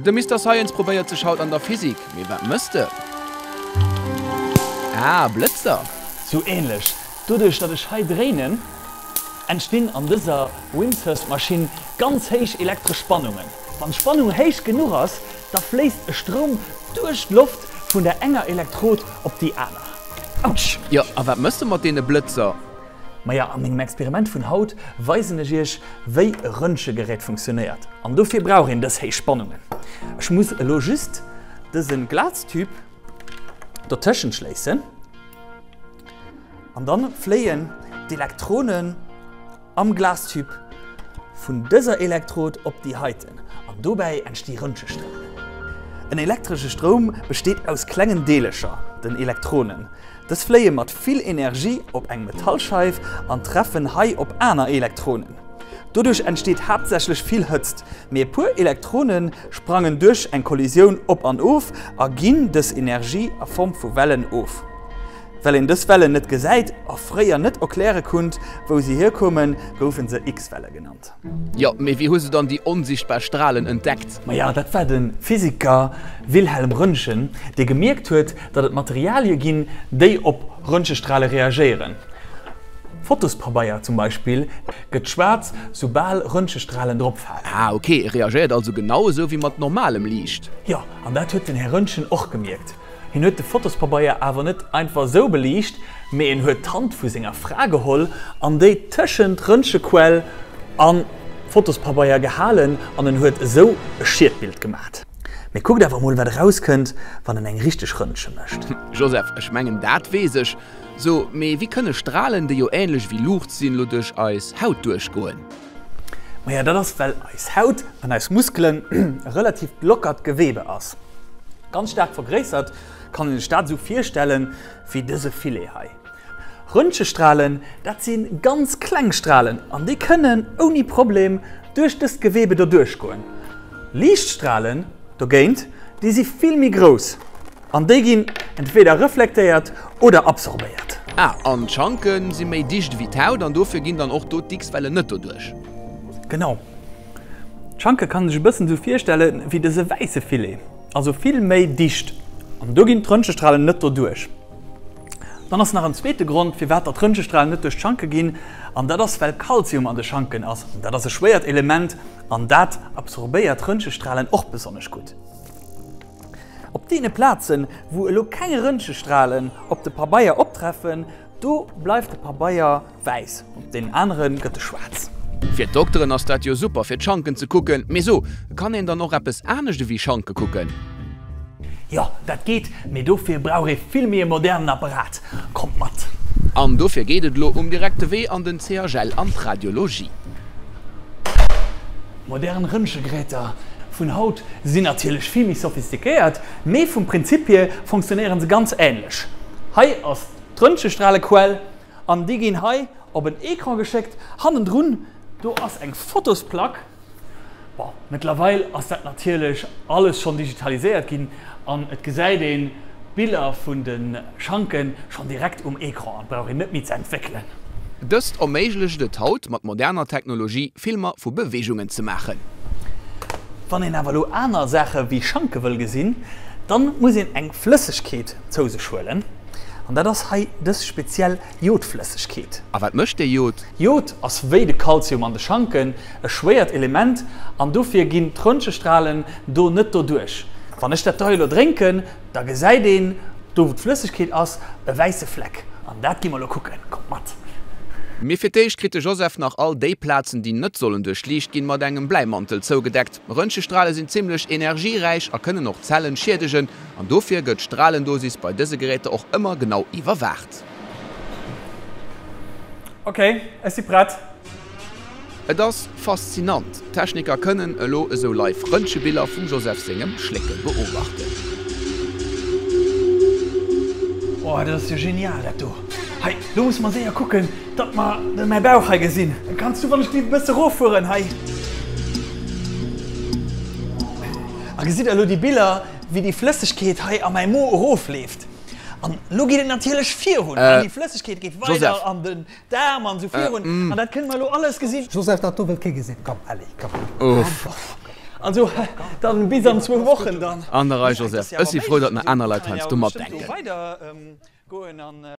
De Mister Science probéiert sech haut an der Physik, mee wat mësst e? Ah, Blëtzer! Sou ähnlech. Doduerch datt ech hei dréinen, entstinn an dëser Wimshurst-Maschinn ganz héich elektresch Spannungen. Wann d'Spannung héich genuch ass, da fléisst e Stroum duerch d'Loft vun der enger Elektrod op déi aner. Autsch! Jo, a wat mëss de mat deene Blëtzer? Maja, a mengem Experiment vun haut weisen ech iech, wéi e Röntgegerät funktionéiert. An dofir brauch een dës héich Spannungen. Ech muss elo just dëse Glastube dotëschent schléissen an dann fléien d'Elektronen am Glastube vun dëser Elektrod op déi heiten an dobäi entsti Röntgestralen. En elektresche Stroum besteet aus klengen Deelecher, den Elektronen. Dës fléie mat vill Energie op eng Metallscheif an treffen hei op aner Elektronen. Doduerch entsteet haaptsächlech vill Hëtzt, mee e puer Elektrone sprangen duerch eng Kollisioun op an of a ginn dës Energie a Form vu Wellen of. Well een dës Wellen net gesäit a fréier net erkläre kunnt, wou se hierkoumen, goufe se X-Welle genannt. Jo, mee wéi hu se dann déi onsichtbar Stralen entdeckt? Maja, dat war de Physiker Wilhelm Röntgen, dee gemierkt huet, datt et Materialie ginn, déi op Röntgestrale reagéieren. Fotospabeier zum Beispill gëtt schwaarz, soubal Röntgestralen drop falen. Ah, ok, e reagéiert also genau esou wéi mat normalem Liicht. Jo, an dat huet den Här Röntgen och gemierkt. Hien huet de Fotospabeier awer net einfach esou beliicht, mee en huet d'Hand vu senger Fra geholl an déi tëschent Röntgequell a Fotospabeier gehalen an en huet esou e Schietbild gemat. Mee kuckt awer mol wat erauskënnt wann en eng richteg Röntge mécht. Joseph, Ech mengen dat weess ech. So, mee wéi kënne Stralen, déi jo ähnlech wéi Luucht sinn, lo duerch eis Haut duerchgoen? Maja dat ass well eis Haut an eis Muskelen e relativt lockert Gewebe ass. Ganz staark vergréissert kann een sech dat esou virstellen wéi dëse Filet hei. Röntgestralen, dat si ganz kleng Stralen an déi kënnen ouni Problem duerch dëst Gewebe doduerch goen. Liichtstralen dogéint, déi si vill méi grouss an déi ginn entweder reflektéiert oder absorbéiert. Ah, an d'Schanke si méi dicht ewéi d'Haut an dofir ginn dann och do d'X-Wellen net doduerch. Genau. D'Schanke kann een sech e bëssen esou virstelle wéi dëse wäisse Filet, also vill méi dicht an do ginn d'Röntgestralen net doduerch. Dann ass nach en zweete Grond firwat datt d'Röntgestralen net duerch d'Schanke ginn an dat ass well Kalzium an de Schanken ass an dat ass e schwéiert Element an dat absorbéiert Röntgestralen och besonnesch gutt. Op deene Plazen wou elo keng Röntgestralen op de Pabeier optreffen, do bleift de Pabeier Wäiss, op deenen anere gëtt e schwaarz. Fir d'Dokteren ass dat jo super fir d'Schanken ze kucken, mee so, kann een dann och eppes anescht ewéi Schanke kucken? Jo, dat geet, mee dofir brauch ee vill méi e modernen Apparat. Kommt mat! An dofir geet et elo um direkte Wee an den CHL an d'Radiologie. Modern Röntgegeräter vun haut sinn natierlech vill méi sophistiquéiert, mee vum Prinzip hier fonctionnéiere se ganz änlech. Hei ass d'Röntgestralequell. An déi ginn hei op en Ecran geschéckt. Hannendrun, do ass eng Fotosplack. Bon, mëttlerweil ass dat natierlech alles schonn digitaliséiert ginn an et gesäit een d'Biller vun de Schanke schonn direkt um Ecran an et brauch een net méi ze entwéckelen. Dëst erméiglecht et haut, mat moderner Technologie Filmer vu Beweegungen ze maachen. Wann een awer elo aner Saache wéi Schanke wëll gesinn, dann muss een eng Flëssegkeet zou sech huelen. An dat ass hei dës speziell Jodflëssegkeet. A wat mécht dee Jod? Jod ass wéi de Kalzium an de Schanken e schwéiert Element an dofir ginn d'Röntgestralen do net doduerch. Wann ech dat dei elo drénken, da gesäit een, do wou d'Flëssegkeet ass, e wäisse Fleck. An dat gi mer elo kucken. Kommt mat! Mee fir d'éischt kritt de Joseph nach all déi Plazen, déi net sollen duerchliicht ginn, mat engem Bläimantel zougedeckt. Röntgestrale sinn zimmlech energieräich a kënnen och Zellen schiedegen. An dofir gëtt d'Stralendosis bei dëse Geräter och ëmmer genau iwwerwaacht. Ok, ech si prett. Et ass faszinant, d'Techniker kënnen elo esou live Röntgebiller vum Joseph sengem Schlécke beobachten. Oh, dat ass jo genial dat do! Hei, lo musse mer séier kucken, datt mer mäi Bauch hei gesinn. Kanns du wann ech déi e bësse roffueren hei? A gesitt der elo déi Biller? Wéi déi Flëssegkeet hei a mäi Mo erofleeft. An elo geet et natierlech virun. An déi Flëssegkeet geet weider an den Daarm an esou virun. An dat kënne mer elo alles gesinn. Joseph, dat do wëllt kee gesinn. Komm, allez, komm. Also dann bis an zwou Wochen dann. An der Rei, Joseph. Ech si frou, datt nach aner Leit heiansdo matdenken.